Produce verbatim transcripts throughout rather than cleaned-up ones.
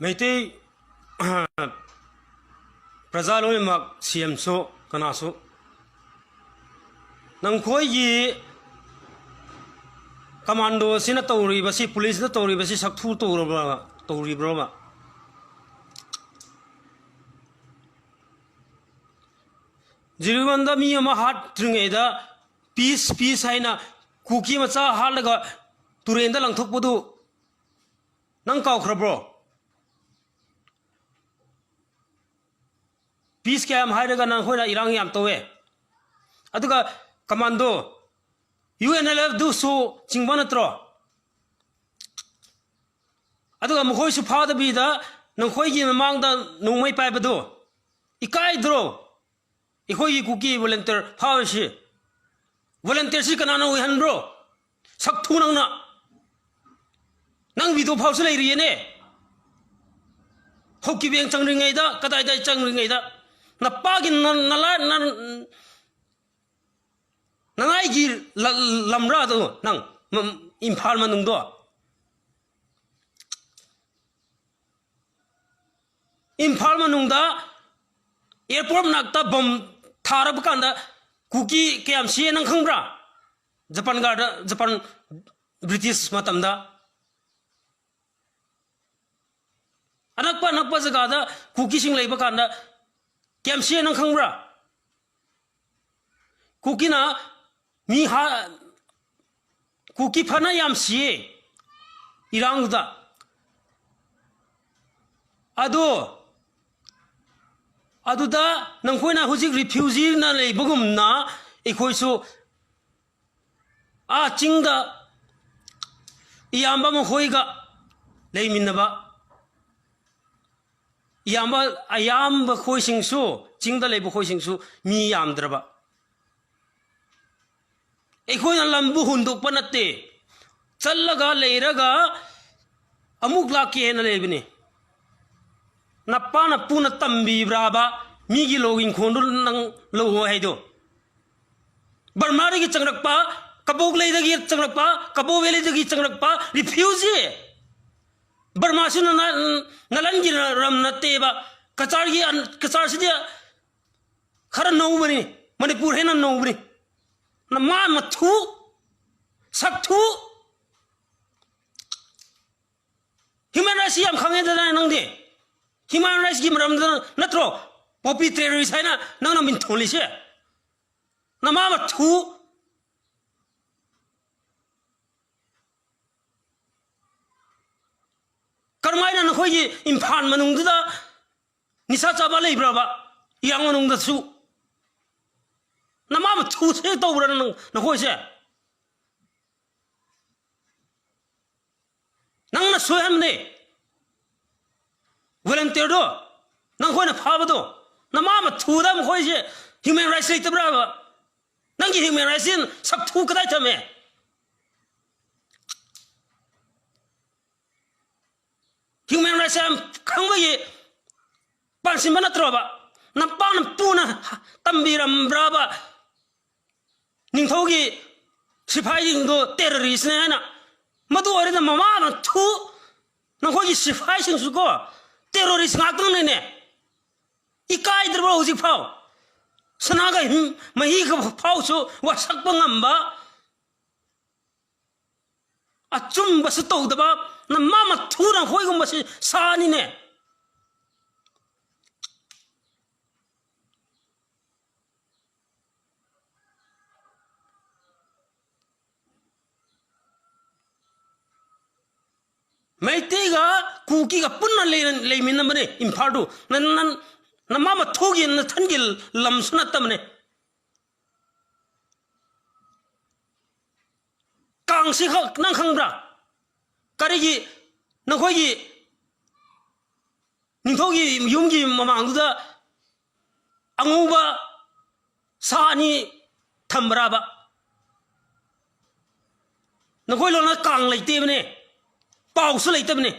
ꯃꯩꯇꯩ ꯄ꯭ꯔꯖꯥ ꯂꯣꯏꯅꯃꯛ, ꯁꯤ ꯑꯦꯝꯁꯨ, ꯀꯅꯥꯁꯨ, ꯅꯈꯣꯏꯒꯤ ꯀꯃꯥꯟꯗꯣꯁꯤꯅ ꯇꯧꯔꯤꯕꯁꯤ, ꯄꯨꯂꯤꯁꯅ ꯇꯧꯔꯤꯕꯁꯤ ꯁꯛꯊꯨ ꯇꯧꯔꯕ꯭ꯔꯕ, ꯇꯧꯔꯤꯕ꯭ꯔꯣꯕ? ꯖꯤꯔꯤꯕꯥꯝꯗ ꯃꯤ ꯑꯃ ꯍꯥꯠꯇ꯭ꯔꯤꯉꯩꯗ peace, peace ꯍꯥꯏꯅ ꯀꯨꯀꯤ ꯃꯆꯥ ꯍꯥꯠꯂꯒ ꯇꯨꯔꯦꯟꯗ ꯂꯪꯊꯣꯛꯄꯗꯨ ꯅꯪ ꯀꯥꯎꯈ꯭ꯔꯕ꯭ꯔꯣ? Peace ꯀꯌꯥꯝ ꯍꯥꯏꯔꯒ ꯅꯈꯣꯏꯅ ꯏꯔꯥꯡ ꯌꯥꯝ ꯇꯧꯋꯦ꯫ ꯑꯗꯨꯒ commando, U N L F ꯗꯨꯁꯨ ꯆꯤꯡꯕ ꯅꯠꯇ꯭ꯔꯣ? ꯑꯗꯨꯒ ꯃꯈꯣꯏꯁꯨ ꯐꯥꯗꯕꯤꯗ ꯅꯈꯣꯏꯒꯤ ꯃꯃꯥꯡꯗ ꯅꯣꯡꯃꯩ ꯄꯥꯏꯕꯗꯨ ꯏꯀꯥꯏꯗ꯭ꯔꯣ? ꯑꯩꯈꯣꯏꯒꯤ ꯀꯨꯀꯤ volunteer ꯐꯥꯕꯁꯤ, volunteer ꯁꯤ ꯀꯅꯥꯅ ꯑꯣꯏꯍꯟꯕ꯭ꯔꯣ? ꯁꯛꯊꯨ ꯅꯪꯅ! ꯅꯪ video ꯐꯥꯎꯁꯨ ꯂꯩꯔꯤꯌꯦꯅꯦ꯫ ꯍꯧꯀꯤꯕꯦꯡ ꯆꯪꯔꯤꯉꯩꯗ, ꯀꯗꯥꯏꯗꯥꯏ ꯆꯪꯔꯤꯉꯩꯗ, ꯅꯄꯥꯒꯤ ꯅ-, ꯅꯂꯥ-, ꯅ-, ꯅꯅꯥꯏꯒꯤ ꯂ-, ꯂꯝꯔꯥ ꯑꯗꯨ ꯅꯪ, ꯃ-, ꯏꯝꯐꯥꯜ ꯃꯅꯨꯡꯗꯣ? ꯏꯝꯐꯥꯜ ꯃꯅꯨꯡꯗ airport ꯃꯅꯥꯛꯇ bomb ꯊꯥꯔꯕ ꯀꯥꯟꯗ ꯀꯨꯀꯤ ꯀꯌꯥꯝ ꯁꯤꯌꯦ ꯅꯪ ꯈꯪꯕ꯭ꯔꯥ? ꯖꯄꯥꯟ ꯒꯥꯔꯗ, ꯖꯄꯥꯟ, ꯕ꯭ꯔꯤꯇꯤꯁ ꯃꯇꯝꯗ ꯑꯅꯛꯄ ꯑꯅꯛꯄ ꯖꯒꯥꯗ ꯀꯨꯀꯤꯁꯤꯡ ꯂꯩꯕ ꯀꯥꯟꯗ ꯀꯌꯥꯝ ꯁꯤꯌꯦ ꯅꯪ ꯈꯪꯕ꯭ꯔꯥ? ꯀꯨꯀꯤꯅ ꯃꯤ ꯍꯥ-, ꯀꯨꯀꯤ ꯐꯅ ꯌꯥꯝ ꯁꯤꯌꯦ ꯏꯔꯥꯡꯗꯨꯗ꯫ ꯑꯗꯣ, ꯑꯗꯨꯗ ꯅꯈꯣꯏꯅ ꯍꯧꯖꯤꯛ refugee ꯅ ꯂꯩꯕꯒꯨꯝꯅ ꯑꯩꯈꯣꯏꯁꯨ ꯑꯥ ꯆꯤꯡꯗ ꯏꯌꯥꯝꯕ ꯃꯈꯣꯏꯒ ꯂꯩꯃꯤꯟꯅꯕ, ꯏꯌꯥꯝꯕ, ꯑꯌꯥꯝꯕ ꯈꯣꯏꯁꯤꯡꯁꯨ, ꯆꯤꯡꯗ ꯂꯩꯕ ꯈꯣꯏꯁꯤꯡꯁꯨ ꯃꯤ ꯌꯥꯝꯗ꯭ꯔꯕ꯫ ꯑꯩꯈꯣꯏꯅ ꯂꯝꯕꯨ ꯍꯨꯟꯗꯣꯛꯄ ꯅꯠꯇꯦ, ꯆꯠꯂꯒ ꯂꯩꯔꯒ ꯑꯃꯨꯛ ꯂꯥꯛꯀꯦ ꯍꯥꯏꯅ ꯂꯩꯕꯅꯤ꯫ ꯅꯄꯥ ꯅꯄꯨꯅ ꯇꯝꯕꯤꯕ꯭ꯔꯥꯕ ꯃꯤꯒꯤ ꯂꯧ ꯏꯪꯈꯣꯜꯗꯨ ꯅꯪ ꯂꯧꯑꯣ ꯍꯥꯏꯗꯣ? ꯕꯔꯃꯥꯗꯒꯤ ꯆꯪꯂꯛꯄ, ꯀꯕꯣꯛ ꯂꯩꯗꯒꯤ ꯆꯪꯂꯛꯄ, ꯀꯕꯣꯛ ꯚꯦꯂꯤꯗꯒꯤ ꯆꯪꯂꯛꯄ refugee, ꯕꯔꯃꯥꯁꯤꯅ ꯅ-, ꯅꯥꯂꯟꯒꯤ ꯔꯝ ꯅꯠꯇꯦꯕ꯫ ꯀꯆꯥꯔꯒꯤ ꯑꯟ-, ꯀꯆꯥꯔꯁꯤꯗꯤ ꯈꯔ ꯅꯧꯕꯅꯤ, ꯃꯅꯤꯄꯨꯔ ꯍꯦꯟꯅ ꯅꯧꯕꯅꯤ꯫ ꯅꯃꯥ ꯃꯊꯨ, ꯁꯛꯊꯨ꯫ Human rights ꯌꯥꯝ ꯈꯪꯉꯦꯗꯅ ꯅꯪꯗꯤ꯫ Human rightsꯀꯤ ꯃꯔꯝꯗ ꯅꯠꯇ꯭ꯔꯣ poppy terrorist ꯍꯥꯏꯅ ꯅꯪꯅ ꯃꯤꯡꯊꯣꯜꯂꯤꯁꯦ? ꯅꯃꯥ ꯃꯊꯨ꯫ ꯀꯔꯝꯍꯥꯏꯅ ꯅꯈꯣꯏꯒꯤ ꯏꯝꯐꯥꯜ ꯃꯅꯨꯡꯗꯨꯗ ꯅꯤꯁꯥ ꯆꯥꯕ ꯂꯩꯕ꯭ꯔꯕ? ꯏꯔꯥꯡ ꯃꯅꯨꯡꯗꯁꯨ ꯅꯃꯥ ꯃꯊꯨꯁꯦ ꯇꯧꯕ꯭ꯔꯥ ꯅꯪ, ꯅꯈꯣꯏꯁꯦ? ꯅꯪꯅ ꯁꯣꯏꯍꯟꯕꯅꯦ꯫ Volunteerꯗꯣ, ꯅꯪꯈꯣꯏꯅ ꯐꯥꯕꯗꯣ, ꯅꯃꯥ ꯃꯊꯨꯗ ꯃꯈꯣꯏꯁꯦ human rights ꯂꯩꯇꯕ꯭ꯔꯥꯕ? ꯅꯪꯒꯤ human rightsꯁꯤ ꯁꯛꯊꯨ ꯀꯗꯥꯏ ꯊꯝꯃꯦ? Human rights ꯌꯥꯝ ꯈꯪꯕꯒꯤ ꯄꯥꯟꯁꯤꯟꯕ ꯅꯠꯇ꯭ꯔꯣꯕ? ꯅꯄꯥ ꯅꯄꯨꯅ ꯇꯝꯕꯤꯔꯝꯕ꯭ꯔꯕ? ꯅꯤꯡꯊꯧꯒꯤ ꯁꯤꯐꯥꯏꯁꯤꯡꯗꯣ terroristꯅꯦ ꯍꯥꯏꯅ꯫ ꯃꯗꯨ ꯑꯣꯏꯔꯗꯤ ꯃꯃꯥ ꯃꯊꯨ, ꯅꯈꯣꯏꯒꯤ ꯁꯤꯐꯥꯏꯁꯤꯡꯁꯨꯀꯣ terrorist ꯉꯥꯛꯇꯅꯤꯅꯦ꯫ ꯏꯀꯥꯏꯗ꯭ꯔꯕꯣ ꯍꯧꯖꯤꯛ ꯐꯥꯎ? ꯁꯅꯥꯒ ꯍꯤꯡ-, ꯃꯍꯤꯒ ꯐꯥꯎꯁꯨ ꯋꯥꯁꯛꯄ ꯉꯝꯕ, ꯑꯆꯨꯝꯕꯁꯨ ꯇꯧꯗꯕ, ꯅꯃꯥ ꯃꯊꯨꯅ ꯑꯩꯈꯣꯏꯒꯨꯝꯕꯁꯤ ꯁꯥꯅꯤꯅꯦ꯫ ꯃꯩꯇꯩꯒ ꯀꯨꯀꯤꯒ ꯄꯨꯟꯅ ꯂꯩꯔ-, ꯂꯩꯃꯤꯟꯅꯕꯅꯦ ꯏꯝꯐꯥꯜꯗꯨ꯫ ꯅ-, ꯅ-, ꯅꯃꯥ ꯃꯊꯨꯒꯤ ꯅꯊꯟꯒꯤ ꯂꯝꯁꯨ ꯅꯠꯇꯕꯅꯦ꯫ ꯀꯥꯡꯁꯤ ꯈꯛ ꯅꯪ ꯈꯪꯕ꯭ꯔꯥ? ꯀꯔꯤꯒꯤ ꯅꯈꯣꯏꯒꯤ ꯅꯤꯡꯊꯧꯒꯤ ꯌꯨꯝꯒꯤ ꯃꯃꯥꯡꯗꯨꯗ ꯑꯉꯧꯕ ꯁꯥ ꯑꯅꯤ ꯊꯝꯕ꯭ꯔꯥꯕ? ꯅꯈꯣꯏ ꯂꯣꯟꯅ ꯀꯥꯡ ꯂꯩꯇꯦꯕꯅꯦ, ꯄꯥꯎꯁꯨ ꯂꯩꯇꯕꯅꯦ꯫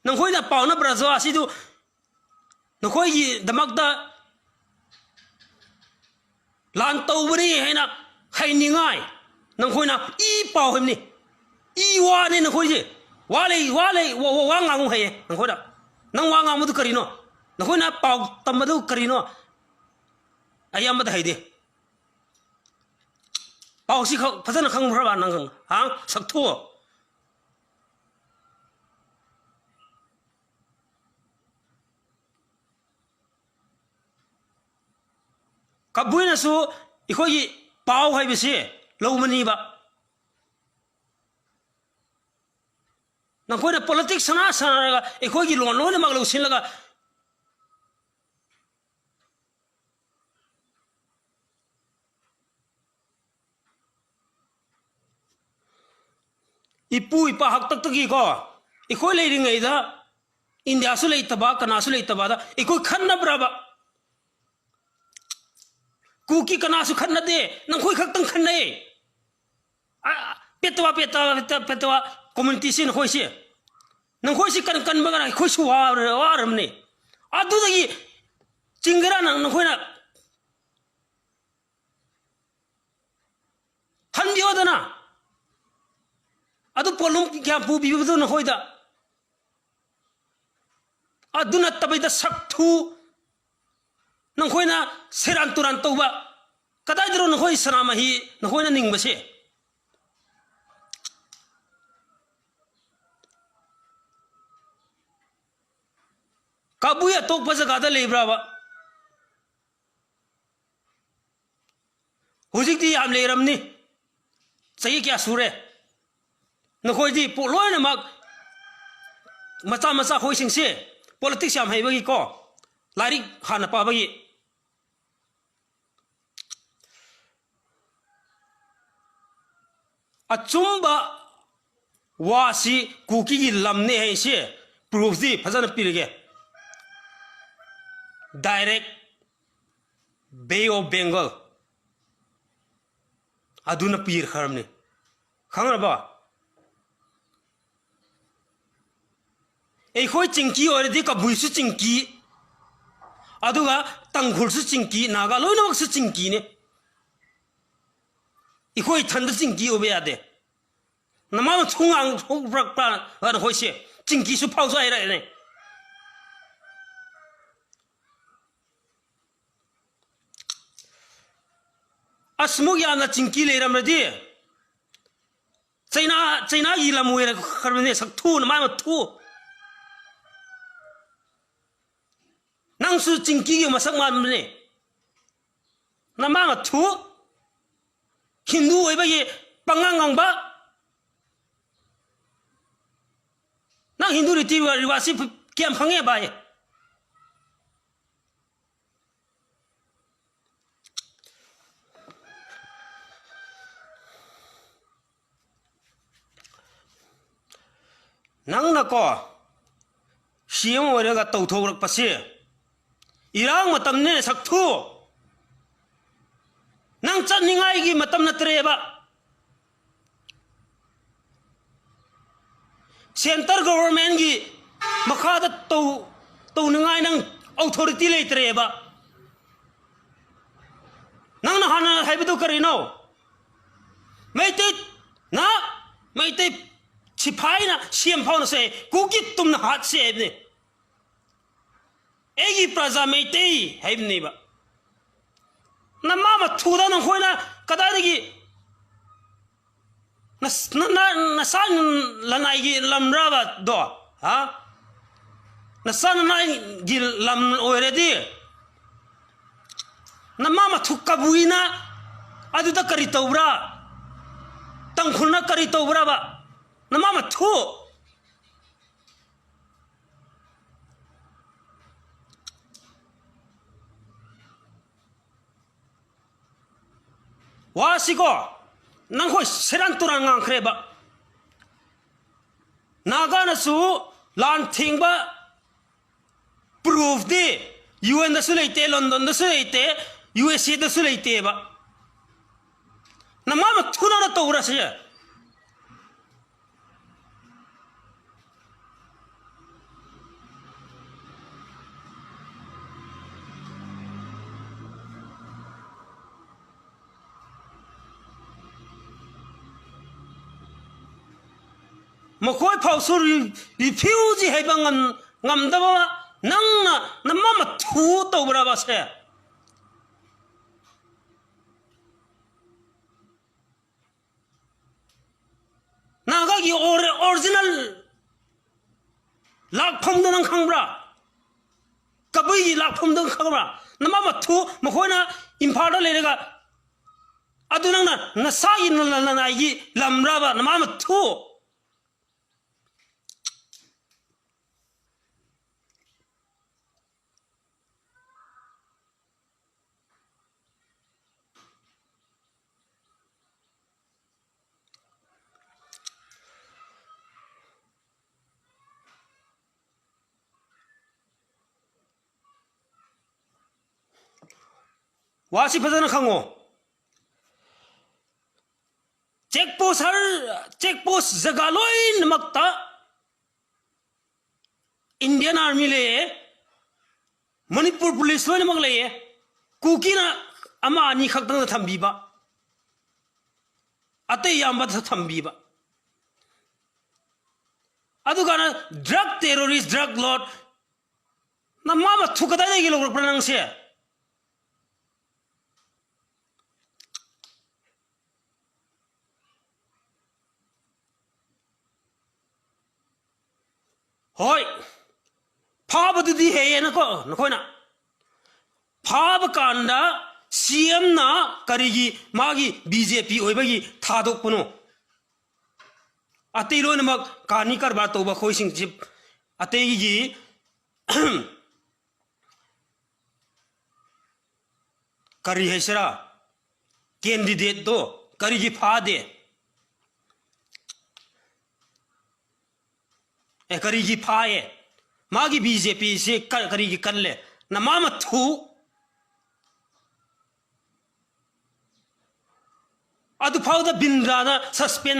ꯅꯈꯣꯏꯅ ꯄꯥꯎꯅ ꯄ꯭ꯔꯖꯥ ꯑꯁꯤꯗꯨ ꯅꯈꯣꯏꯒꯤꯗꯃꯛꯇ ꯂꯥꯟ ꯇꯧꯕꯅꯤ ꯍꯥꯏꯅ ꯍꯥꯏꯅꯤꯡꯉꯥꯏ ꯅꯈꯣꯏꯅ ꯏ ꯄꯥꯎ ꯍꯥꯏꯕꯅꯤ꯫ ꯏ ꯋꯥꯅꯤ ꯅꯈꯣꯏꯁꯦ꯫ ꯋꯥ ꯂꯩ, ꯋꯥ ꯂꯩ, ꯋꯥ, ꯋꯥ, ꯋꯥ ꯉꯥꯡꯉꯨ ꯍꯥꯏꯌꯦ ꯅꯈꯣꯏꯅ꯫ ꯅꯪ ꯋꯥ ꯉꯥꯡꯕꯗꯨ ꯀꯔꯤꯅꯣ? ꯅꯈꯣꯏꯅ ꯄꯥꯎ ꯇꯝꯕꯗꯨ ꯀꯔꯤꯅꯣ? ꯑꯩ ꯑꯃꯗ ꯍꯩꯗꯦ꯫ ꯄꯥꯎꯁꯤ ꯈꯛ ꯐꯖꯅ ꯈꯪꯕ꯭ꯔꯕ ꯅꯪ? ꯍꯥ? ꯁꯛꯊꯨ꯫ ꯀꯕꯨꯏꯅꯁꯨ ꯑꯩꯈꯣꯏꯒꯤ ꯄꯥꯎ ꯍꯥꯏꯕꯁꯤ ꯂꯧꯕꯅꯤꯕ꯫ ꯅꯈꯣꯏꯅ politics ꯁꯅꯥ ꯁꯥꯟꯅꯔꯒ ꯑꯩꯈꯣꯏꯒꯤ ꯂꯣꯟ ꯂꯣꯏꯅꯃꯛ ꯂꯧꯁꯤꯜꯂꯒ ꯏꯄꯨ ꯏꯄꯥ ꯍꯥꯛꯇꯛꯇꯒꯤꯀꯣ ꯑꯩꯈꯣꯏ ꯂꯩꯔꯤꯉꯩꯗ ꯏꯟꯗꯤꯌꯥꯁꯨ ꯂꯩꯇꯕ, ꯀꯅꯥꯁꯨ ꯂꯩꯇꯕꯗ ꯑꯩꯈꯣꯏ ꯈꯠꯅꯕ꯭ꯔꯕ? ꯀꯨꯀꯤ ꯀꯅꯥꯁꯨ ꯈꯠꯅꯗꯦ, ꯅꯈꯣꯏ ꯈꯛꯇꯪ ꯈꯠꯅꯩ꯫ ꯑ, ꯄꯦꯇꯋꯥ, ꯄꯦꯇꯋꯥ, ꯄꯦꯇꯋꯥ, ꯄꯦꯇꯋꯥ communityꯁꯤ ꯅꯈꯣꯏꯁꯤ꯫ ꯅꯈꯣꯏꯁꯤ ꯀꯟ-, ꯀꯟꯕꯒ ꯑꯩꯈꯣꯏꯁꯨ ꯋꯥꯔ-, ꯋꯥꯔꯕꯅꯤ꯫ ꯑꯗꯨꯗꯒꯤ ꯆꯤꯡꯒꯦꯔꯥ ꯅꯪ, ꯅꯈꯣꯏꯅ ꯈꯟꯕꯤꯌꯣꯗꯅ꯫ ꯑꯗꯨ ꯄꯣꯠꯂꯨꯝ ꯀꯌꯥꯝ ꯄꯨꯕꯤꯕꯗꯣ ꯅꯈꯣꯏꯗ? ꯑꯗꯨ ꯅꯠꯇꯕꯤꯗ ꯁꯛꯊꯨ, ꯅꯈꯣꯏꯅ ꯁꯦꯔꯥꯟ ꯇꯨꯔꯥꯟ ꯇꯧꯕ, ꯀꯗꯥꯏꯗꯅꯣ ꯅꯈꯣꯏ ꯁꯅꯥꯃꯍꯤ ꯅꯈꯣꯏꯅ ꯅꯤꯡꯕꯁꯦ? ꯀꯕꯨꯏ ꯑꯇꯣꯞꯄ ꯖꯒꯥꯗ ꯂꯩꯕ꯭ꯔꯕ? ꯍꯧꯖꯤꯛꯇꯤ ꯌꯥꯝ ꯂꯩꯔꯝꯅꯤ꯫ ꯆꯍꯤ ꯀꯌꯥ ꯁꯨꯔꯦ? ꯅꯈꯣꯏꯗꯤ ꯄꯣ-, ꯂꯣꯏꯅꯃꯛ ꯃꯆꯥ ꯃꯆꯥ ꯑꯩꯈꯣꯏꯁꯤꯡꯁꯦ politics ꯌꯥꯝ ꯍꯩꯕꯒꯤꯀꯣ, ꯂꯥꯏꯔꯤꯛ ꯍꯥꯟꯅ ꯄꯥꯕꯒꯤ꯫ ꯑꯆꯨꯝꯕ ꯋꯥꯁꯤ ꯀꯨꯀꯤꯒꯤ ꯂꯝꯅꯦ ꯍꯥꯏꯁꯦ proofꯇꯤ ꯐꯖꯅ ꯄꯤꯔꯒꯦ꯫ Direct Bay of Bengal ꯑꯗꯨꯅ ꯄꯤꯔꯈ꯭ꯔꯕꯅꯤ꯫ ꯈꯪꯉꯕꯣ? ꯑꯩꯈꯣꯏ ꯆꯤꯡꯀꯤ ꯑꯣꯏꯔꯗꯤ ꯀꯕꯨꯏꯁꯨ ꯆꯤꯡꯀꯤ, ꯑꯗꯨꯒ ꯇꯥꯡꯈꯨꯜꯁꯨ ꯆꯤꯡꯀꯤ, ꯅꯥꯒꯥ ꯂꯣꯏꯅꯃꯛꯁꯨ ꯆꯤꯡꯀꯤꯅꯤ꯫ ꯑꯩꯈꯣꯏ ꯏꯊꯟꯗ ꯆꯤꯡꯀꯤ ꯑꯣꯏꯕ ꯌꯥꯗꯦ꯫ ꯅꯃꯥ ꯃꯊꯨ ꯉꯥꯡꯊꯣꯛꯄ꯭ꯔꯥ ꯅꯈꯣꯏꯁꯦ? ꯆꯤꯡꯀꯤꯁꯨ ꯐꯥꯎꯁꯨ ꯍꯥꯏꯔꯛꯑꯦꯅꯦ꯫ ꯑꯁꯃꯨꯛ ꯌꯥꯝꯅ ꯆꯤꯡꯀꯤ ꯂꯩꯔꯝꯂꯗꯤ ꯆꯩꯅꯥ, ꯆꯩꯅꯥꯒꯤ ꯂꯝ ꯑꯣꯏꯔꯛꯈ꯭ꯔꯕꯅꯦ꯫ ꯁꯛꯊꯨ, ꯅꯃꯥ ꯃꯊꯨ꯫ ꯅꯪꯁꯨ ꯆꯤꯡꯀꯤꯒꯤ ꯃꯁꯛ ꯃꯥꯟꯕꯅꯦ꯫ ꯅꯃꯥ ꯃꯊꯨ꯫ ꯍꯤꯟꯗꯨ ꯑꯣꯏꯕꯒꯤ ꯄꯪꯉꯥꯡ ꯉꯥꯡꯕ꯫ ꯅꯪ ꯍꯤꯟꯗꯨ ꯔꯤꯇꯤ ꯔꯤꯋꯥꯖꯁꯤ ꯀꯌꯥꯝ ꯈꯪꯉꯦ ꯚꯥꯏ? ꯅꯪꯅꯀꯣ, ꯁꯤ ꯑꯦꯝ ꯑꯣꯏꯔꯒ ꯇꯧꯊꯣꯔꯛꯄꯁꯦ, ꯏꯔꯥꯡ ꯃꯇꯝꯅꯦ ꯁꯛꯊꯨ꯫ ꯅꯪ ꯆꯠꯅꯤꯡꯉꯥꯏꯒꯤ ꯃꯇꯝ ꯅꯠꯇ꯭ꯔꯦꯕ꯫ Centre governmentꯀꯤ ꯃꯈꯥꯗ ꯇꯧ-, ꯇꯧꯅꯤꯡꯉꯥꯏ ꯅꯪ authority ꯂꯩꯇ꯭ꯔꯦꯕ꯫ ꯅꯪꯅ ꯍꯥꯟꯅ ꯍꯥꯏꯕꯗꯨ ꯀꯔꯤꯅꯣ? ꯃꯩꯇꯩ ꯅ, ꯃꯩꯇꯩ ꯁꯤꯐꯥꯏꯅ ꯁꯤ ꯑꯦꯝ ꯐꯥꯎꯅꯁꯦ, ꯀꯨꯀꯤ ꯇꯨꯝꯅ ꯍꯥꯠꯁꯦ ꯍꯥꯏꯕꯅꯤ꯫ ꯑꯩꯒꯤ ꯄ꯭ꯔꯖꯥ ꯃꯩꯇꯩ ꯍꯥꯏꯕꯅꯦꯕ꯫ ꯅꯃꯥ ꯃꯊꯨꯗ ꯅꯈꯣꯏꯅ ꯀꯗꯥꯏꯗꯒꯤ ꯅꯁ-, ꯅ-, ꯅ-, ꯅꯁꯥ ꯂꯅꯥꯏꯒꯤ ꯂꯝꯔꯕꯗꯣ? ꯍꯥ? ꯅꯁꯥ ꯂꯅꯥꯏꯒꯤ ꯂꯝ ꯑꯣꯏꯔꯗꯤ ꯅꯃꯥ ꯃꯊꯨ ꯀꯕꯨꯏꯅ ꯑꯗꯨꯗ ꯀꯔꯤ ꯇꯧꯕ꯭ꯔꯥ? ꯇꯥꯡꯈꯨꯜꯅ ꯀꯔꯤ ꯇꯧꯕ꯭ꯔꯕ? ꯅꯃꯥ ꯃꯊꯨ꯫ ꯋꯥꯁꯤꯀꯣ, ꯅꯈꯣꯏ ꯁꯦꯔꯥꯟ ꯇꯨꯔꯥꯟ ꯉꯥꯡꯈ꯭ꯔꯦꯕ꯫ ꯅꯥꯒꯥꯅꯁꯨ ꯂꯥꯟ ꯊꯤꯡꯕ proofꯗꯤ UN ꯗꯁꯨ ꯂꯩꯇꯦ, London ꯗꯁꯨ ꯂꯩꯇꯦ, U S A ꯗꯁꯨ ꯂꯩꯇꯦꯕ꯫ ꯅꯃꯥ ꯃꯊꯨꯅ ꯇꯧꯔꯁꯦ꯫ ꯃꯈꯣꯏ ꯐꯥꯎꯁꯨ ꯔꯤ-, ꯔꯤꯐ꯭ꯌꯨꯖꯤ ꯍꯩꯕ ꯉꯝ-, ꯉꯝꯗꯕ ꯅꯪꯅ ꯅꯃꯥ ꯃꯊꯨ ꯇꯧꯕ꯭ꯔꯕ ꯁꯦ? ꯅꯥꯒꯥꯒꯤ ꯑꯣꯔ-, ꯑꯣꯔꯤꯖꯤꯅꯦꯜ ꯂꯥꯛꯐꯝꯗꯣ ꯅꯪ ꯈꯪꯕ꯭ꯔꯥ? ꯀꯕꯨꯏꯒꯤ ꯂꯥꯛꯐꯝꯗꯣ ꯈꯪꯕ꯭ꯔꯥ? ꯅꯃꯥ ꯃꯊꯨ ꯃꯈꯣꯏꯅ ꯏꯝꯐꯥꯜꯗ ꯂꯩꯔꯒ ꯑꯗꯨ ꯅꯪꯅ ꯅꯁꯥꯒꯤ ꯅ-, ꯅ-, ꯅꯅꯥꯏꯒꯤ ꯂꯝꯔꯕ ꯅꯃꯥ ꯃꯊꯨ? ꯋꯥꯁꯤ ꯐꯖꯅ ꯈꯪꯉꯣ꯫ ꯆꯦꯛ ꯄꯣꯁ ꯍꯔ-, ꯆꯦꯛ ꯄꯣꯁ ꯖꯒꯥ ꯂꯣꯏꯅꯃꯛꯇ ꯏꯟꯗꯤꯌꯟ ꯑꯥꯔꯃꯤ ꯂꯩꯌꯦ, ꯃꯅꯤꯄꯨꯔ ꯄꯨꯂꯤꯁ ꯂꯣꯏꯅꯃꯛ ꯂꯩꯌꯦ꯫ ꯀꯨꯀꯤꯅ ꯑꯃ ꯑꯅꯤ ꯈꯛꯇꯪꯗ ꯊꯝꯕꯤꯕ, ꯑꯇꯩ ꯑꯌꯥꯝꯕꯗ ꯊꯝꯕꯤꯕ꯫ ꯑꯗꯨꯒ ꯅꯪ ꯗ꯭ꯔꯒ ꯇꯦꯔꯣꯔꯤꯁ, ꯗ꯭ꯔꯒ ꯂꯣꯔꯗ, ꯅꯃꯥ ꯃꯊꯨ ꯀꯗꯥꯏꯗꯒꯤ ꯂꯧꯔꯛꯄ꯭ꯔꯥ ꯅꯪꯁꯦ? ꯍꯣꯏ, ꯐꯥꯕꯗꯨꯗꯤ ꯍꯦꯛꯑꯦꯅꯀꯣ ꯅꯈꯣꯏꯅ꯫ ꯐꯥꯕ ꯀꯥꯟꯗ ꯁꯤ ꯑꯦꯝꯅ ꯀꯔꯤꯒꯤ ꯃꯥꯒꯤ ꯕꯤ ꯖꯦ ꯄꯤ ꯑꯣꯏꯕꯒꯤ ꯊꯥꯗꯣꯛꯄꯅꯣ? ꯑꯇꯩ ꯂꯣꯏꯅꯃꯛ ꯀꯥꯅꯤ ꯀꯔꯕꯥꯔ ꯇꯧꯕ ꯑꯩꯈꯣꯏꯁꯤꯡꯁꯤ ꯑꯇꯩꯒꯤ ꯀꯔꯤ ꯍꯥꯏꯁꯤꯔꯥ, ꯀꯦꯟꯗꯤꯗꯦꯠꯇꯣ ꯀꯔꯤꯒꯤ ꯐꯥꯗꯦ? ꯑꯦ, ꯀꯔꯤꯒꯤ ꯐꯥꯏꯌꯦ? ꯃꯥꯒꯤ ꯕꯤ ꯖꯦ ꯄꯤꯁꯤ ꯀ-, ꯀꯔꯤꯒꯤ ꯀꯜꯂꯦ? ꯅꯃꯥ ꯃꯊꯨ꯫ ꯑꯗꯨꯐꯥꯎꯗ ꯕꯤꯟꯗ꯭ꯔꯥꯅ ꯁꯁꯄꯦꯟ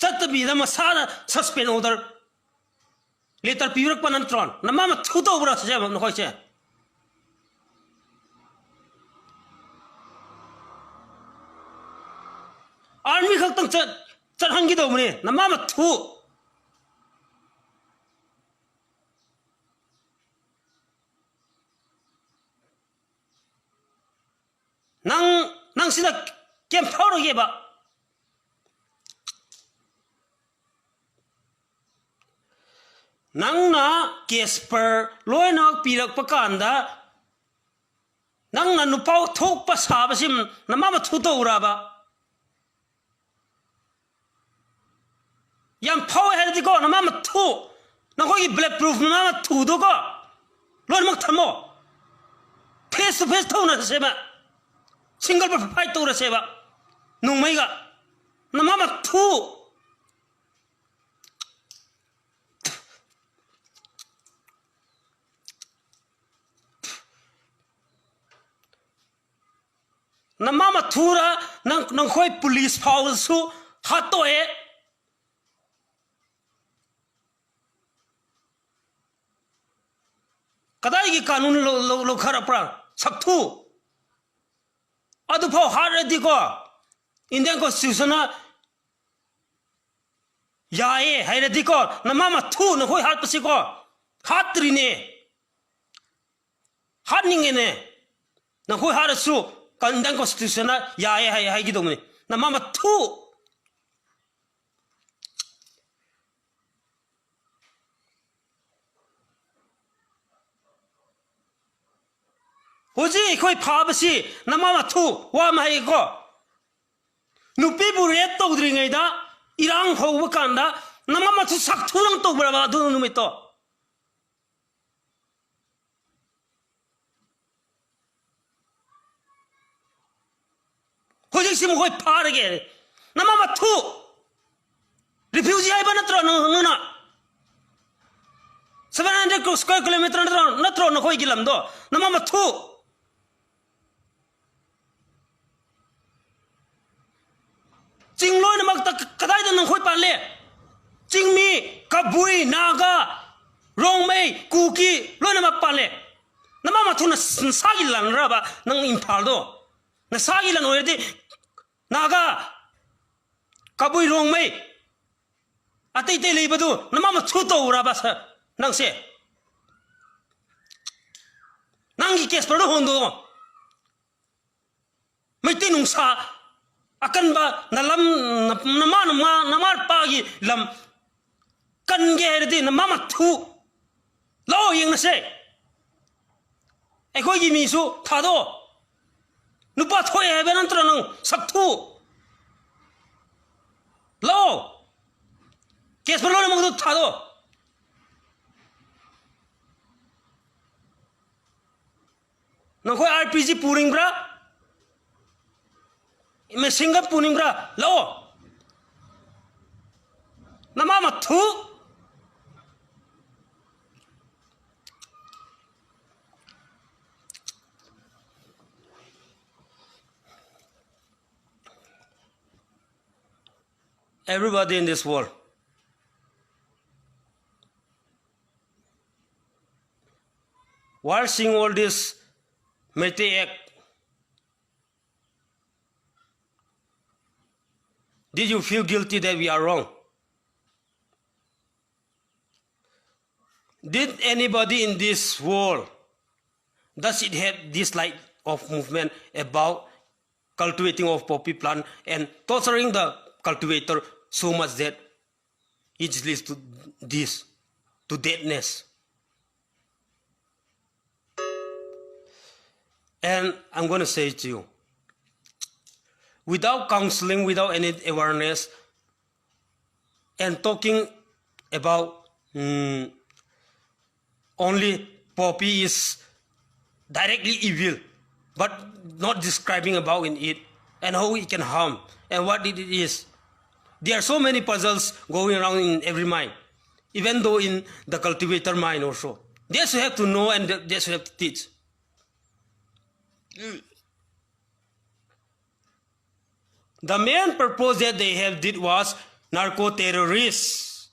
ꯆꯠꯇꯕꯤꯗ ꯃꯁꯥꯅ ꯁꯁꯄꯦꯟ ꯑꯣꯔꯗꯔ ꯂꯦꯇꯔ ꯄꯤꯔꯛꯄ ꯅꯠꯇ꯭ꯔꯣ? ꯅꯃꯥ ꯃꯊꯨ ꯇꯧꯕ꯭ꯔꯥ ꯁꯤꯁꯦ ꯅꯈꯣꯏꯁꯦ? ꯑꯥꯔꯃꯤ ꯈꯛꯇꯪ ꯆꯠ-, ꯆꯠꯍꯟꯈꯤꯗꯧꯕꯅꯦ, ꯅꯃꯥ ꯃꯊꯨ꯫ ꯁꯤꯗ ꯀꯦꯝ ꯐꯥꯎꯔꯒꯦꯕ꯫ ꯅꯪꯅ ꯀꯦꯁꯄꯔ ꯂꯣꯏꯅꯃꯛ ꯄꯤꯔꯛꯄ ꯀꯥꯟꯗ, ꯅꯪꯅ ꯅꯨꯄꯥ ꯊꯣꯛꯄ ꯁꯥꯕꯁꯤ ꯅꯃꯥ ꯃꯊꯨ ꯇꯧꯔꯕ? ꯌꯥꯝ ꯐꯥꯎꯋꯦ ꯍꯥꯏꯔꯗꯤꯀꯣ, ꯅꯃꯥ ꯃꯊꯨ, ꯅꯈꯣꯏꯒꯤ ꯕ꯭ꯂꯦꯛ ꯄ꯭ꯔꯨꯐ ꯅꯃꯥ ꯃꯊꯨꯗꯣꯀꯣ ꯂꯣꯏꯅꯃꯛ ꯊꯝꯃꯣ꯫ ꯐꯦꯁ ꯇꯨ ꯐꯦꯁ ꯊꯧꯅꯔꯁꯦꯕ, ꯁꯤꯡꯒꯜ ꯐꯥꯏꯠ ꯇꯧꯔꯁꯦꯕ ꯅꯣꯡꯃꯩꯒ꯫ ꯅꯃꯥ ꯃꯊꯨ꯫ ꯅꯃꯥ ꯃꯊꯨꯔ, ꯅꯪ, ꯅꯈꯣꯏ ꯄꯨꯂꯤꯁ ꯐꯥꯎꯕꯁꯨ ꯍꯥꯠꯇꯣꯛꯑꯦ꯫ ꯀꯗꯥꯏꯒꯤ ꯀꯥꯅꯨꯟ ꯂꯧ-, ꯂꯧ-, ꯂꯧꯈꯠꯂꯛꯄ꯭ꯔꯥ? ꯁꯛꯊꯨ꯫ ꯑꯗꯨꯐꯥꯎ ꯍꯥꯠꯂꯗꯤꯀꯣ, ꯏꯟꯗꯤꯌꯥꯟ ꯀꯣꯟꯁꯇꯤꯇ꯭ꯌꯨꯁꯟꯅ ꯌꯥꯏꯌꯦ ꯍꯥꯏꯔꯗꯤꯀꯣ, ꯅꯃꯥ ꯃꯊꯨ ꯅꯈꯣꯏ ꯍꯥꯠꯄꯁꯤꯀꯣ, ꯍꯥꯠꯇ꯭ꯔꯤꯅꯦ꯫ ꯍꯥꯠꯅꯤꯡꯉꯦꯅꯦ꯫ ꯅꯈꯣꯏ ꯍꯥꯠꯂꯁꯨ ꯏꯟꯗꯤꯌꯥꯟ ꯀꯣꯟꯁꯇꯤꯇ꯭ꯌꯨꯁꯟꯅ ꯌꯥꯏꯌꯦ ꯍꯥꯏ-, ꯍꯥꯏꯒꯗꯧꯕꯅꯤ꯫ ꯅꯃꯥ ꯃꯊꯨ꯫ ꯍꯧꯖꯤꯛ ꯑꯩꯈꯣꯏ ꯐꯥꯕꯁꯤ ꯅꯃꯥ ꯃꯊꯨ ꯋꯥ ꯑꯃ ꯍꯥꯏꯒꯦꯀꯣ꯫ ꯅꯨꯄꯤꯕꯨ ꯔꯦꯞ ꯇꯧꯗ꯭ꯔꯤꯉꯩꯗ, ꯏꯔꯥꯡ ꯍꯧꯕ ꯀꯥꯟꯗ ꯅꯃꯥ ꯃꯊꯨ ꯁꯛꯊꯨꯔꯪ ꯇꯧꯕ꯭ꯔꯕ ꯑꯗꯨ ꯅꯨꯃꯤꯠꯇꯣ? ꯍꯧꯖꯤꯛꯁꯤ ꯃꯈꯣꯏ ꯐꯥꯔꯒꯦ꯫ ꯅꯃꯥ ꯃꯊꯨ! ꯔꯤꯐ꯭ꯌꯨꯖꯤ ꯍꯥꯏꯕ ꯅꯠꯇ꯭ꯔꯣ ꯅꯪ-, ꯅꯪꯅ? Seven hundred square kilometer ꯅꯠꯇ꯭ꯔꯣ, ꯅꯠꯇ꯭ꯔꯣ ꯅꯈꯣꯏꯒꯤ ꯂꯝꯗꯣ? ꯅꯃꯥ ꯃꯊꯨ! ꯆꯤꯡ ꯂꯣꯏꯅꯃꯛꯇ ꯀ-, ꯀꯗꯥꯏꯗ ꯅꯈꯣꯏ ꯄꯥꯜꯂꯦ? ꯆꯤꯡꯃꯤ, ꯀꯕꯨꯏ, ꯅꯥꯒꯥ, ꯔꯣꯡꯃꯩ, ꯀꯨꯀꯤ ꯂꯣꯏꯅꯃꯛ ꯄꯥꯜꯂꯦ꯫ ꯅꯃꯥ ꯃꯊꯨꯅ ꯅꯁꯥꯒꯤ ꯂꯟꯔꯕ ꯅꯪ ꯏꯝꯐꯥꯜꯗꯣ? ꯅꯁꯥꯒꯤ ꯂꯟ ꯑꯣꯏꯔꯗꯤ ꯅꯥꯒꯥ, ꯀꯕꯨꯏ, ꯔꯣꯡꯃꯩ, ꯑꯇꯩ ꯑꯇꯩ ꯂꯩꯕꯗꯨ ꯅꯃꯥ ꯃꯊꯨ ꯇꯧꯔꯕ ꯁ-, ꯅꯪꯁꯦ? ꯅꯪꯒꯤ ꯀꯦꯁꯄꯔꯗꯣ ꯍꯣꯡꯗꯣꯛꯑꯣ꯫ ꯃꯩꯇꯩ ꯅꯨꯡꯁꯥ ꯑꯀꯟꯕ ꯅꯂꯝ, ꯅꯃꯥ, ꯅꯃꯥ, ꯅꯃꯥ ꯅꯄꯥꯒꯤ ꯂꯝ ꯀꯟꯒꯦ ꯍꯥꯏꯔꯗꯤ ꯅꯃꯥ ꯃꯊꯨ ꯂꯥꯛꯑꯣ ꯌꯦꯡꯅꯁꯦ꯫ ꯑꯩꯈꯣꯏꯒꯤ ꯃꯤꯁꯨ ꯊꯥꯗꯣꯛꯑꯣ꯫ ꯅꯨꯄꯥ ꯊꯣꯛꯑꯦ ꯍꯥꯏꯕ ꯅꯠꯇ꯭ꯔꯣ ꯅꯪ? ꯁꯛꯊꯨ꯫ ꯂꯥꯛꯑꯣ꯫ ꯀꯦꯁ ꯂꯣꯏꯅꯃꯛꯇꯨ ꯊꯥꯗꯣꯛꯑꯣ꯫ ꯅꯈꯣꯏ ꯑꯥꯔ ꯄꯤ ꯖꯤ ꯄꯨꯅꯤꯡꯕ꯭ꯔꯥ? ꯃꯦꯁꯤꯟꯒ ꯄꯨꯅꯤꯡꯕ꯭ꯔꯥ? ꯂꯥꯛꯑꯣ꯫ ꯅꯃꯥ ꯃꯊꯨ꯫ Everybody in this world, while seeing all this Meitei Act, did you feel guilty that we are wrong? Did anybody in this world, does it have this like of movement about cultivating of poppy plant and torturing the cultivator so much that it leads to this, to deadness? And I'm going to say to you, without counseling, without any awareness, and talking about, mm, only poppy is directly evil, but not describing about in it and how it can harm and what it is. There are so many puzzles going around in every mind, even though in the cultivator mind also. They should have to know and they should have to teach. The main purpose that they have did was narco-terrorists.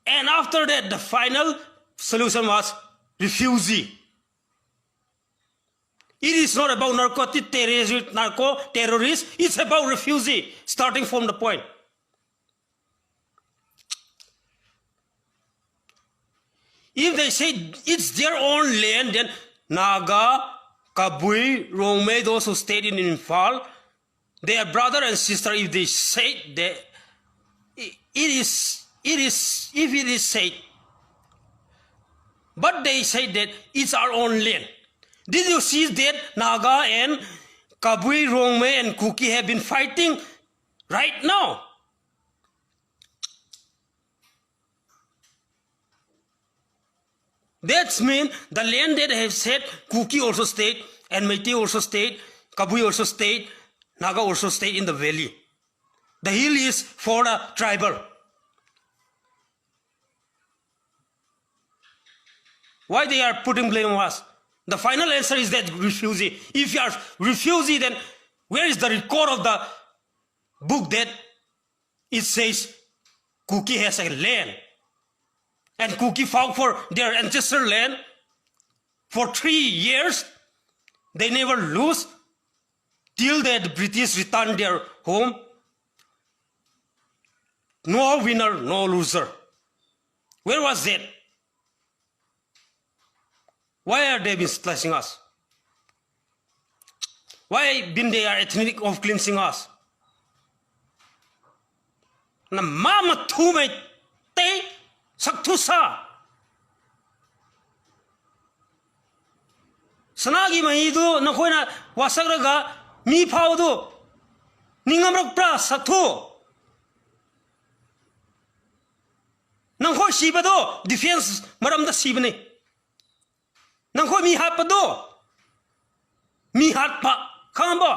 And after that, the final solution was refugee. It is not about narcotic terrorist, narco terrorists. It's about refugee, starting from the point. If they say it's their own land, then Naga, Kabui, Rongmei, those who stayed in Imphal, they are brother and sister if they said that it is, it is, if it is said. But they said that it's our own land. Did you see that Naga and Kabui, Rongmei and Kuki have been fighting right now? That's mean the land that have said Kuki also stayed and Meitei also stayed, Kabui also stayed, Naga also stayed in the valley. The hill is for the tribal. Why they are putting blame on us? The final answer is that refugee. If you are refugee, then where is the record of the book that it says Kuki has a land? And Kuki fought for their ancestral land for three years. They never lose till the British return their home. No winner, no loser. Where was that? Why are they been slicing us? Why been they are ethnic of cleansing us? ꯅꯃꯥ ꯃꯊꯨ ꯃꯩꯇꯩ ꯁꯛꯊꯨ ꯁꯥ꯫ ꯁꯅꯥꯒꯤ ꯃꯍꯤꯗꯨ ꯅꯈꯣꯏꯅ ꯋꯥꯁꯛꯂꯒ ꯃꯤ ꯐꯥꯎꯗꯨ ꯅꯤꯡꯉꯝꯂꯛꯄ꯭ꯔꯥ ꯁꯛꯊꯨ? ꯅꯈꯣꯏ ꯁꯤꯕꯗꯣ defence ꯃꯔꯝꯗ ꯁꯤꯕꯅꯤ꯫ ꯅꯈꯣꯏ ꯃꯤ ꯍꯥꯠꯄꯗꯣ, ꯃꯤ ꯍꯥꯠꯄ, ꯈꯪꯉꯕꯣ?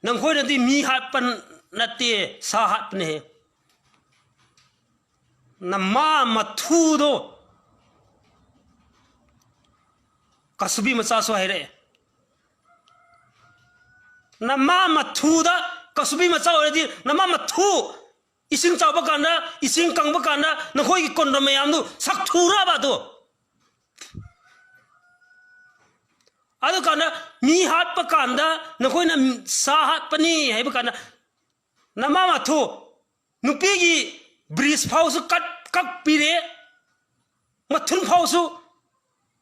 ꯅꯈꯣꯏꯅꯗꯤ ꯃꯤ ꯍꯥꯠꯄ ꯅꯠꯇꯦ, ꯁꯥ ꯍꯥꯠꯄꯅꯦ꯫ ꯅꯃꯥ ꯃꯊꯨꯗꯣ꯫ ꯀꯁꯨꯕꯤ ꯃꯆꯥꯁꯨ ꯍꯥꯏꯔꯛꯑꯦ꯫ ꯅꯃꯥ ꯃꯊꯨꯗ, ꯀꯁꯨꯕꯤ ꯃꯆꯥ ꯑꯣꯏꯔꯗꯤ ꯅꯃꯥ ꯃꯊꯨ, ꯏꯁꯤꯡ ꯆꯥꯎꯕ ꯀꯥꯟꯗ, ꯏꯁꯤꯡ ꯀꯪꯕ ꯀꯥꯟꯗ ꯅꯈꯣꯏꯒꯤ ꯀꯣꯟꯗ꯭ꯔꯣꯝ ꯃꯌꯥꯝꯗꯨ ꯁꯛꯊꯨꯔꯕ ꯑꯗꯣ? ꯑꯗꯨ ꯀꯥꯟꯗ ꯃꯤ ꯍꯥꯠꯄ ꯀꯥꯟꯗ ꯅꯈꯣꯏꯅ ꯁꯥ ꯍꯥꯠꯄꯅꯤ ꯍꯥꯏꯕ ꯀꯥꯟꯗ ꯅꯃꯥ ꯃꯊꯨ, ꯅꯨꯄꯤꯒꯤ ꯕ꯭ꯔꯤꯁ ꯐꯥꯎꯁꯨ ꯀꯠ ꯀꯛꯄꯤꯔꯦ, ꯃꯊꯨꯟ ꯐꯥꯎꯁꯨ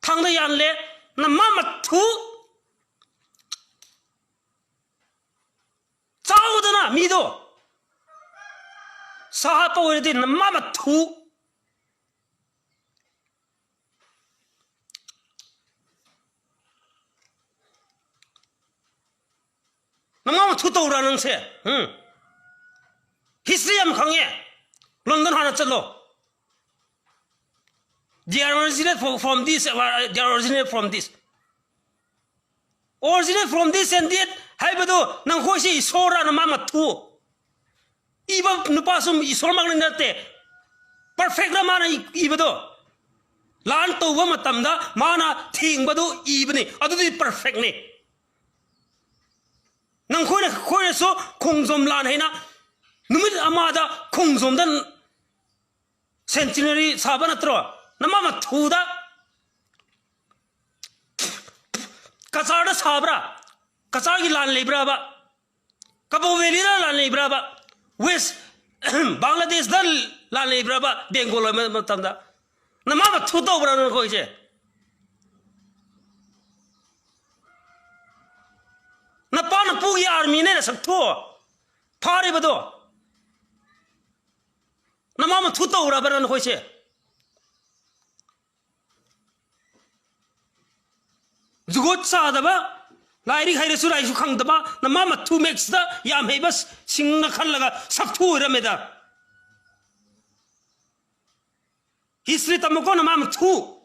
ꯊꯥꯡꯗ ꯌꯥꯜꯂꯦ꯫ ꯅꯃꯥ ꯃꯊꯨ ꯆꯥꯎꯗꯅ ꯃꯤꯗꯣ ꯁꯥ ꯍꯥꯠꯄ ꯑꯣꯏꯔꯗꯤ ꯅꯃꯥ ꯃꯊꯨ꯫ ꯅꯃꯥ ꯃꯊꯨ ꯇꯧꯔꯥ ꯅꯪꯁꯦ? ꯎꯝ꯫ History ꯌꯥꯝ ꯈꯪꯉꯦ꯫ London ꯍꯥꯟꯅ ꯆꯠꯂꯣ꯫ They are originate from, from this, uh, they are originate from this. Originate from this and that ꯍꯥꯏꯕꯗꯨ ꯅꯪꯈꯣꯏꯁꯤ ꯏꯁꯣꯔꯔ ꯅꯃꯥ ꯃꯊꯨ? ꯏꯕ ꯅꯨꯄꯥꯁꯨ ꯏꯁꯣꯔꯃꯛꯅꯤ ꯅꯠꯇꯦ꯫ Perfect ꯔ ꯃꯥꯅ ꯏ-, ꯏꯕꯗꯣ? ꯂꯥꯟ ꯇꯧꯕ ꯃꯇꯝꯗ ꯃꯥꯅ ꯊꯤꯡꯕꯗꯨ ꯏꯕꯅꯤ꯫ ꯑꯗꯨꯗꯤ perfect ꯅꯤ꯫ ꯅꯪꯈꯣꯏꯅ, ꯑꯩꯈꯣꯏꯅꯁꯨ ꯈꯣꯡꯖꯣꯝ ꯂꯥꯟ ꯍꯥꯏꯅ ꯅꯨꯃꯤꯠ ꯑꯃꯗ ꯈꯣꯡꯖꯣꯝꯗ centenary ꯁꯥꯕ ꯅꯠꯇ꯭ꯔꯣ? ꯅꯃꯥ ꯃꯊꯨꯗ꯫ ꯀꯆꯥꯔꯗ ꯁꯥꯕ꯭ꯔꯥ? ꯀꯆꯥꯔꯒꯤ ꯂꯥꯟ ꯂꯩꯕ꯭ꯔꯕ? ꯀꯕꯣ ꯚꯦꯂꯤꯗ ꯂꯥꯟ ꯂꯩꯕ꯭ꯔꯕ? West ꯕꯪꯒ꯭ꯂꯥꯗꯦꯁꯇ ꯂꯥꯟ ꯂꯩꯕ꯭ꯔꯕ? ꯕꯦꯡꯒꯣꯜ ꯑꯣꯏꯕ ꯃꯇꯝꯗ ꯅꯃꯥ ꯃꯊꯨ ꯇꯧꯕ꯭ꯔꯥ ꯅꯈꯣꯏꯁꯦ? ꯅꯄꯥ ꯅꯄꯨꯒꯤ army ꯅꯦꯅ ꯁꯛꯊꯨ ꯐꯥꯔꯤꯕꯗꯣ꯫ ꯅꯃꯥ ꯃꯊꯨ ꯇꯧꯔꯕ꯭ꯔꯥ ꯅꯈꯣꯏꯁꯦ? ꯖꯨꯒꯣꯠ ꯆꯥꯗꯕ, ꯂꯥꯏꯔꯤꯛ ꯍꯩꯔꯁꯨ ꯂꯥꯏꯔꯤꯛꯁꯨ ꯈꯪꯗꯕ, ꯅꯃꯥ ꯃꯊꯨ maths ꯇ ꯌꯥꯝ ꯍꯩꯕ ꯁꯤꯡꯅ ꯈꯜꯂꯒ ꯁꯛꯊꯨ ꯑꯣꯏꯔꯝꯃꯦꯗ꯫ History ꯇꯝꯃꯨꯀꯣ ꯅꯃꯥ ꯃꯊꯨ꯫